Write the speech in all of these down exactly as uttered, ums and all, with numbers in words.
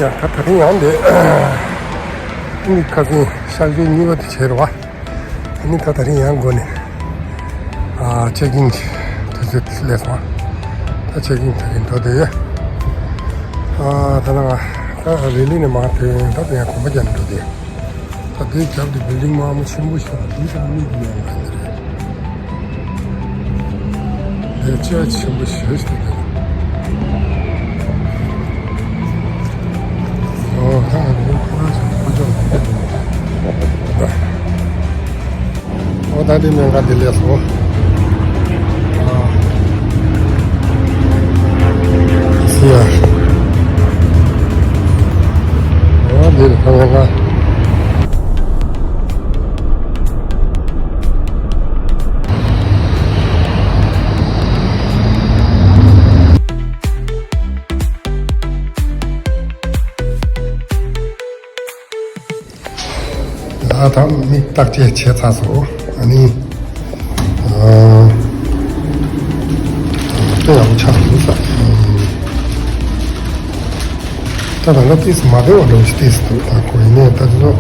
ད་དེ་རིང་ཡང་འདི་ཨ་ནི་ཁ་སང་གཤག་བཅོས་གཉིས་པ་དེ་བྱས་རེད་བ། ཨ་ནི་ད་དེ་རིང་ཡང་འགོ་ནས་ཨ་ཅེག་ཨིན་དུས་ཚོད་སླེབས་སོང་། ད་ཅེག་ཨིན་དེ་རིང་འགྲོ་བསྡད་ཡོད། ཨ་ད་ནང་ད་རི་ལི་ནས་མར་ཐོན། ད་དེ་ཡང་གོམ་པ་རྒྱག་ནས་འགྲོ་བསྡད་ཡོད། ད་དེའི་རྒྱབ་དེ་བིལ་ཌིང་དམར་མོ་ཆེན་པོ་ཞིག་འདུག་ད་མིག་གིས་མཐོང་ཡག་འདི་རེད། ལས་བྱེད་ཆེན་པོ་ཞེ་ཞིག་འདུག་ཨོ་ད་ང་ཚོ་ཁོ་རང་ཚོ་ཁོ་ཚོ་ལ་འདི་འདུག་ཨོ་ད་དེ་སྨན་ཁང་དེ་ལས་སོ། ཨ་སི་ཡ། ཨོ་དེ་རེད་ད་སྨན་ཁང་། ད་ད་མིག་བརྟག་དཔྱད་བྱས་ཚར་སོང་། ཨ་ནི་ཨ་དཔེ་ཡག་པོ་ཆགས་འདུག་ས། ད་ད་ལྟ་ཏོག་ཙམ་མ་བདེ་བ་འདྲ་བོ་ཞིག་ཏོག་ཙམ་འདུག་ད་ཁོ་ཡིན་ནའི་ད་དེ་ཚོ་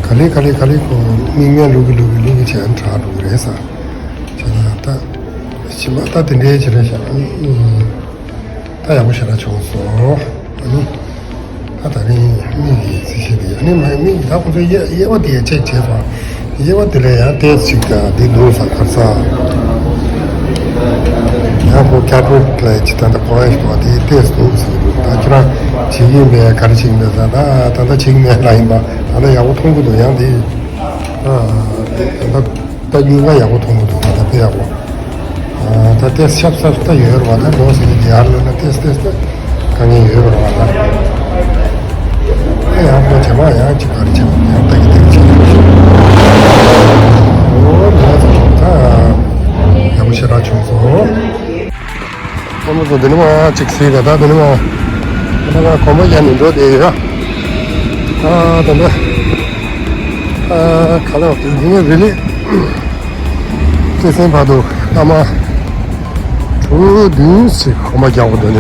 ག་ལེ་ག་ལེ་ག་ལེ་ཁོ་མིག་སྨན་བླུག་གི་བླུག་གི་བླུག་གི་བྱས་ན་དྲག་འགྲོ་གི་རེད་ས། བྱས་ན་ད་ཕྱི་མ་ད་དེ་འདྲའི་བྱས་ན་ཤག་ཨུ་ཨུ། ད་ཡག་པོ་ཞེ་དྲག་བྱུང་སོང་། ཨ་ནི་ད་ད་རིང་མིག་གི་རྩིས་བྱེད་དེ། ཨ་ནི་མ་མིག་ད་ཁོ་ཚོས་དབྱེ་དབྱེ་བ་དེ་ཡང་ཅེག་བྱས་སོང་། དབྱེ་བ་དེ་ལ་ཡང་ཏོག་ཙམ་ཅིག་ད་འདི་འདུག་ས་ཁར་ས། ཡང་ཁོ་ཀེ་ཊ་རེག་ལ་ཅིག་ད་ལྟ་གོ་ཡ་ཞིག་འདུག་དེ་ཏོག་ཙམ་འདུག་ཟེར་གི་འདུག་ད་ཁྱེད་རང་བྱེད་ཀྱི་ཡིན་པས་ག་རེ་བྱེད་ཀྱི་མེད་ཟེར། ད་ད་ལྟ་བྱེད་ཀྱི་མེད་ལབ་ཡིན་པ། ད་ལྟ་ཡག་པོ་མཐོང་གི་འདུག་ཡང་དེ་ད་ད་ད་སྨན་ཁང་ཡག་པོ་མཐོང་གི་འདུག་ད་ལྟ་དཔེ་ཡག་པོ། ཨ་ད་ཏོག་ཙམ་ཤབ་ཤབ་ད་ཡོད་རེད་བ། ད་ལོ་ཟེར་གྱི་འདི་ཡར་ལོན་ན་ཏོག་ཙམ་ཏོག་ཙམ་ད་དཀའ་ངལ་ཡོད་རེད་བ། ད་ད་ཡང་ཁོ་བྱེ་མ་ཡང་ཅིག་ག་རེ་བྱེད་པ་ཡང་ལྟ་གི་ལྟ་གི་བྱེད་ཀྱི་འདུག་ཨོ་ལས་ད་ཡག་པོ་ཞེ་དྲག་བྱུང་སོང་། ཁོ་མོ་ཚོ་འདི་ནས་མར་ཅིག་གཟིགས་དང་། ད་འདི་ནས་མར་ད་ནང་གོམ་པ་རྒྱག་ནས་འགྲོ་བསྡད་ཡོད། ཨ་ད་ནི་ཨ་ག་ལ་འདི་ནས་རི་ལི་སྐྱེད་སྲིང་བར་དུ་སྐར་མ་དྲུག་བདུན་ཞིག་གོམ་པ་རྒྱག་དགོས་འདུག་ནས་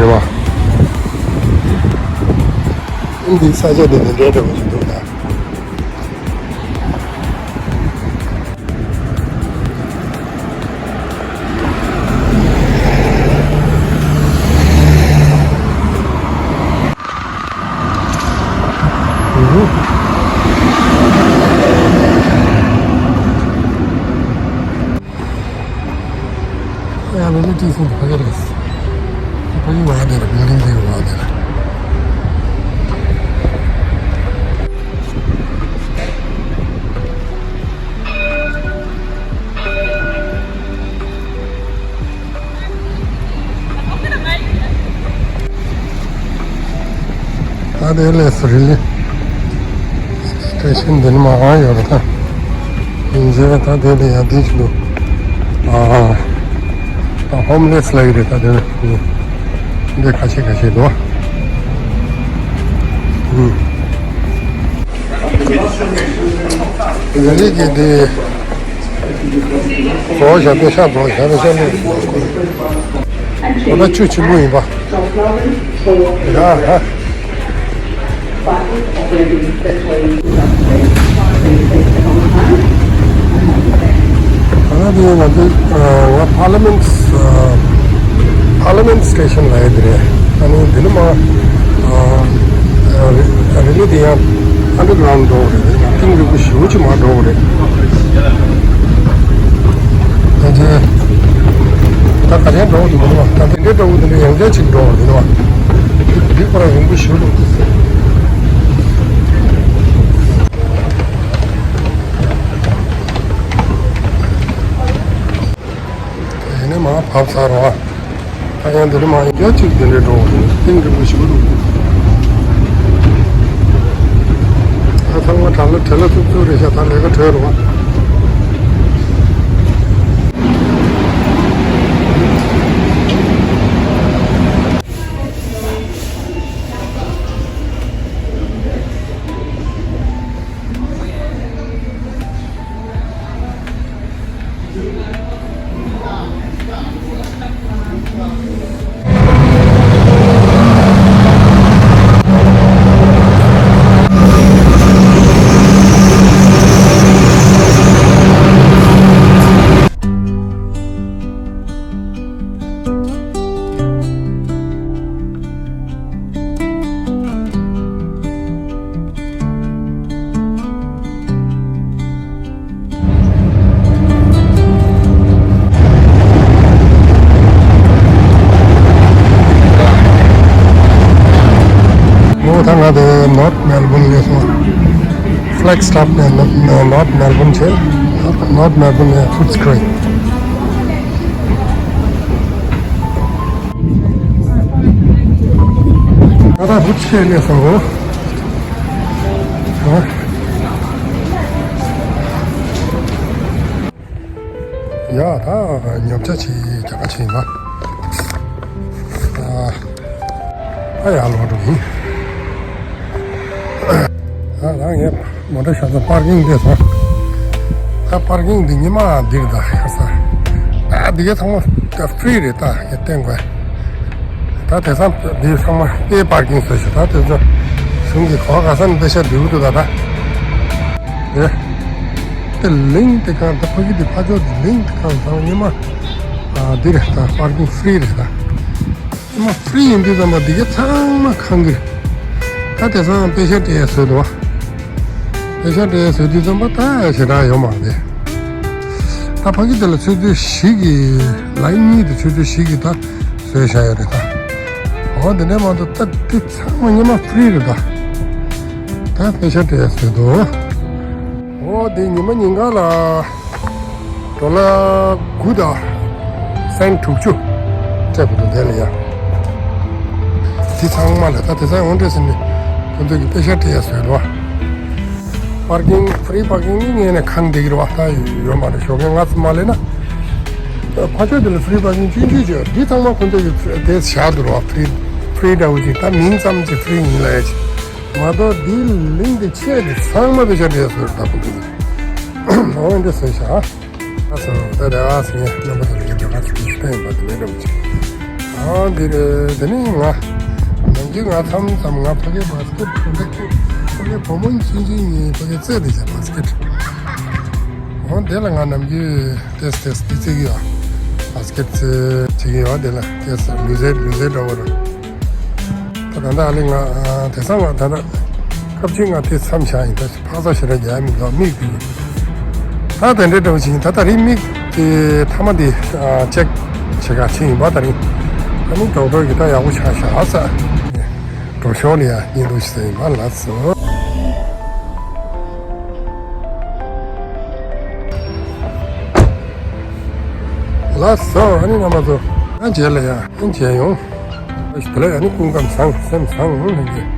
མར། འདི་ས་ཆ་འདི་འདི་འདྲའི་འདྲ་པོ་ཞིག་འདུག་ད། ཡང་མི་ལི་ཏི་སིན་ཕ་གི་རེད། ཕ་གི་བ་དེ་རེད། བིལ་ཌིང་དེ་བ་དེ་རེད། ད་དེ་ལས་སུ་རི་ལི་སི་ཊེ་ཤན་འདི་ནས་མར་ཡོད་རེད་ད། ཡིན་ཙང་ད་དེ་ལས་ཡང་དེ་ཞིག་འདུག་ཨ་ཨ་ཧོམ་ལེ་སི་ལབ་ཀྱི་རེད། ད་དེ་ལས་འདི་ཁ་ཤས་ཁ་ཤས་འདུག་ཨུ། རི་ལི་གི་དེ། ཟོ་ཞབས་པད་ཤག་ཟོ་ཞབས་པད་ཤག་ལེ། ཁོ་ན་ཆུ་ཆེན་པོ་ཡིན་པ། ཡ་ཧ། ད་ནི་ང་ཚོ་ང་པར་ལི་མེན་ཊི་པར་ལི་མེན་ཊི་སི་ཊེ་ཤན་ལ་ཡོད་རེད། ཨ་ནི་འདི་ནས་མར་རི་ལི་དེ་ཡང་ཨན་ཌར་གྷི་རའུན་ཌི་འགྲོ་གི་རེད། གཏིང་རིང་པོ་ཞེ་པོ་ཅིག་མར་འགྲོ་གི་རེད། ད་ཅི་ད་ག་རེ་འགྲོ་གི་འདུག་མ་ད་དེ་འདྲའི་འགྲོ་གི་འདུག་ན་ཡང་བསྐྱར་ཅིག་འགྲོ་གི་འདུག་མ། འདི་ཁོ་རང་རིང་པོ་ཞེ་པོ་འདུག་ཡིན་ནའི་མར་བབས་ཚར་རོ། ད་ཡང་འདི་ནས་མར་ཡང་བསྐྱར་ཅིག་འདི་འདྲའི་འགྲོ་བ་ཡིན། གཏིང་རིང་པོ་ཞེ་པོ་འདུག་ད་ཚང་མ་བྲེལ་ལ་བྲེལ་ལ་ཚུབ་ཚུབ་རེད་ཤག་ད་ལས་ཀ་གྲོལ་རོ། North Melbourne ལ་སོང་། Flagstaff ནས་North Melbourne བྱས། North Melbourne ནས་Footscray། ད་ལྟ་Footscray ལ་སོང་། ཨ། ཡ། ད་ཉོ་ཆ་ཅིག་རྒྱག་ག་ཕྱིན་ཡིན་པ། ཨ། ཨ། ཡར་ལོག་འགྲོ་ཡིན། ཨ། ད་ངས་མོ་ཊ་བཞག་ས་པར་ཀིང་དེ་སོང་། ད་པར་ཀིང་འདི་ཉི་མ་འདིར་ད་ཁ་ས། ཨ། འདི་ག་ཚང་མ་ད་ཧྥི་རི་རེད། ད་ངས་བསྟན་དགོས། ད་དེང་སང་འདི་ཚང་མ་པེ་པར་ཀིང་བཟོས་ཤག་ད་དེ་ཚོ་གཞུང་གི་གོ་ག་ས་ནས་པེ་ཤ་བསྡུ་གི་འདུག་ད་ད། ཨེ། དེ་ལིང་དེ་གང་ད་ཕ་གི་དེ་ཕ་ཕྱོགས་དེ་ལིང་དེ་གང་ཚང་མ་ཉི་མ། ཨ། འདི་རེད། ད་པར་ཀིང་ཧྥི་རི་རེད་ད། ཉི་མ་ཧྥི་རི་ཡིན་དུས་ཙམ་པ་འདི་ག་ཚང་མ་ཁང་གི་རེད། ད་དེང་སང་པེ་ཤ་སྤྲད་ཡ་བཟོས་འདུག་བ། པེ་ཤ་སྤྲད་ཡ་བཟོས་དུས་ཙམ་པ་ད་ཞེ་དྲག་ཡོད་མ་རེད། ད་ཕ་གི་དེ་ལ་ཆུ་ཚོད་བཞི་གི་ལའིན་གཉིས་དང་ཆུ་ཚོད་བཞི་གི་ད་བཟོས་བཞག་ཡོད་རེད་ད། འོ་དེ་འདྲ་མ་གཏོགས་ད་དེ་ཚང་མ་ཉི་མ་ཧྥི་རི་རེད་ད། ད་པེ་ཤ་སྤྲད་ཡ་བཟོས་འདུག་འོ་དེ་ཉི་མ་ཉིན་གང་ལ་ཌོ་ལར་དགུ་དང་སེན་དྲུག་ཅུ་སྤྲད་པ་འདུག་དེ་ལ་ཡ། དེ་ཚང་མ་ལ་ད་དེ་ཚང་འོང་འདྲ་ཟེར་ནས་ཁོ་ཚོས་ཀྱི་པེ་ཤ་སྤྲད་ཡ་བཟོས་འདུག་བ། པར་ཀིང་ཧྥི་རི་པར་ཀིང་ནི་ངས་ནས་ཁང་དེ་གི་རེད་བ། ད་ཡོད་མ་རེད། ཞོགས་ཀས་ང་ཚོ་མ་སླེབས་ན། ཕ་ཕྱོགས་དེ་ལ་ཧྥི་རི་པར་ཀིང་ཆུང་ཆུང་ཅིག་ཡོད། འདི་ཚང་མ་ཁོ་ཚོས་ཀྱི་དེ་བཞག་འདུག་རེད་བ། ཧྥི་རི་ཧྥི་རི་འདྲ་བོ་ཅིག་ད་མིང་ཙམ་ཅིག་ཧྥི་རི་ཡིན་ལབ་ཡ་ཅིག་མ་གཏོགས་འདིའི་ལིང་དེ་ཆེད་དེ་ཚང་མ་པེ་ཤ་སྤྲད་ཡ་བཟོས་རེད་ད་ཁོ་ཚོས་ཀྱི། འོ་འདི་བཟོས་བཞག་ཨ་སོ། ད་ལྟ་ཨ་སི་ངས་རྣམ་པ་ཚོ་ལ་ཡོད་འདྲ་ཁ་ཅིག་ཞུ་ཡིན་པ་དེ་ལས་འདྲ་བོ་ཅིག་ཨ་འདི་རེད། དེ་ནས་ང་ནམ་རྒྱུན་ང་མཚམས་མཚམས་ང་ཕ་གིའི་བཱ་སི་ཀེ་ཊི་ཁོ་འདྲ་ཁྱེར། ཕ་གིའི་བུ་མོ་ཆུང་ཆུང་གཉིས་ཕ་གིའི་རྩེད་དེ་བྱས་བཱ་སི་ཀེ་ཊི། འོ་དེ་ལ་ང་ནམ་རྒྱུན་ཏེས་ཏེས་འདི་རྩེད་ཀྱི་ཡོད། བཱ་སི་ཀེ་ཊི་རྩེད་བྱེད་ཀྱི་ཡོད། དེ་ལ་ཏེས་ལུས་རྩལ་ལུས་རྩལ་འདྲ་བོ་རེད། ད་ད་ལྟ་ཨ་ལེ་ང་དེང་སང་ང་ད་ལྟ་སྐབས་གཅིག་ང་དེ་མཚམས་བཞག་ཡིན། ད་འཕག་འཚག་ཞེ་དྲག་རྒྱག་མི་འདུག་མིག་དེ་ད་དེ་འདྲའི་འདྲ་བོ་ཅིག་ཡིན། ད་ད་རིང་མིག་དེ་མཐའ་མ་དེ་ཅེག་བྱེད་ག་ཕྱིན་ཡིན་པ། ད་རིང་ཨ་ནི་ཌོག་ཊར་གྱིས་ད་ཡག་པོ་ཆགས་བཞག་ཟེར། འགྲོ་ཞོར་ལ་ཡ་བརྙན་ཐུང་ཞིག་བཟོས་ཡིན་པ། ལགས་སོ། ལགས་སོ། ཨ་ནི་རྣམ་པ་ཚོ་ང་རྗེས་ལ་ཡ་ཨ་མཇལ་ཡོང་། དེ་ལ་ཡ་ནི་སྐུ་ཁམས་བཟང་སེམས་བཟང་ལྷན་རྒྱས།